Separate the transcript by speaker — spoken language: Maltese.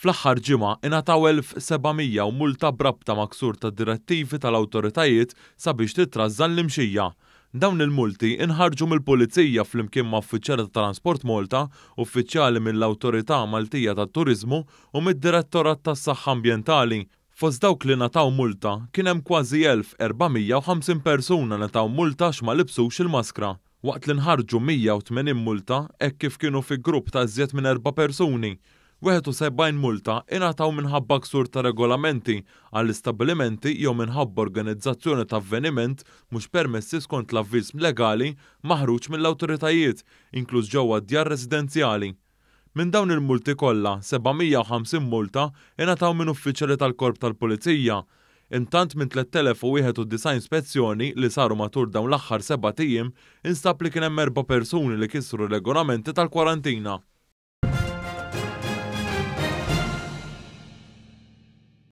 Speaker 1: Fl-aħħar ġimgħa ingħataw 1,700 u multa b'rabta ma' ksur ta' direttivi tal-awtoritajiet sabiex titrażżan l-imxija. Dawn il-multi inħarġu mill-Pulizija flimkien ma' uffiċjali ta' Transport Malta, uffiċjali mill-Awtorità Maltija tat-Turiżmu u mid-Direttorat tas-Saħħa Ambjentali. Fost dawk li ngħataw multa kien hemm kważi 1,450 persuna ngħataw multa għax ma libsux il-maskra, waqt li nħarġu 180 multa hekk kif kienu fi grupp ta' iżjed minn erba' persuni. 71 multa ingħataw minħabba ksur ta' regolamenti għall-istabbilimenti jew minħabba organizzazzjoni ta' avveniment mhux permessi skont l-avviż legali maħruġ mill-awtoritajiet, inkluż ġewwa d-djar residenzjali. Minn dawn il-multi kollha, 750 multa ingħataw minn uffiċjali tal-Korp tal-Pulizija. Intant minn 3,091 spezzjoni li saru matul dawn l-aħħar sebat ijiem, instab li kien hemm erba' persuni li kisru regolamenti tal-kwarantina.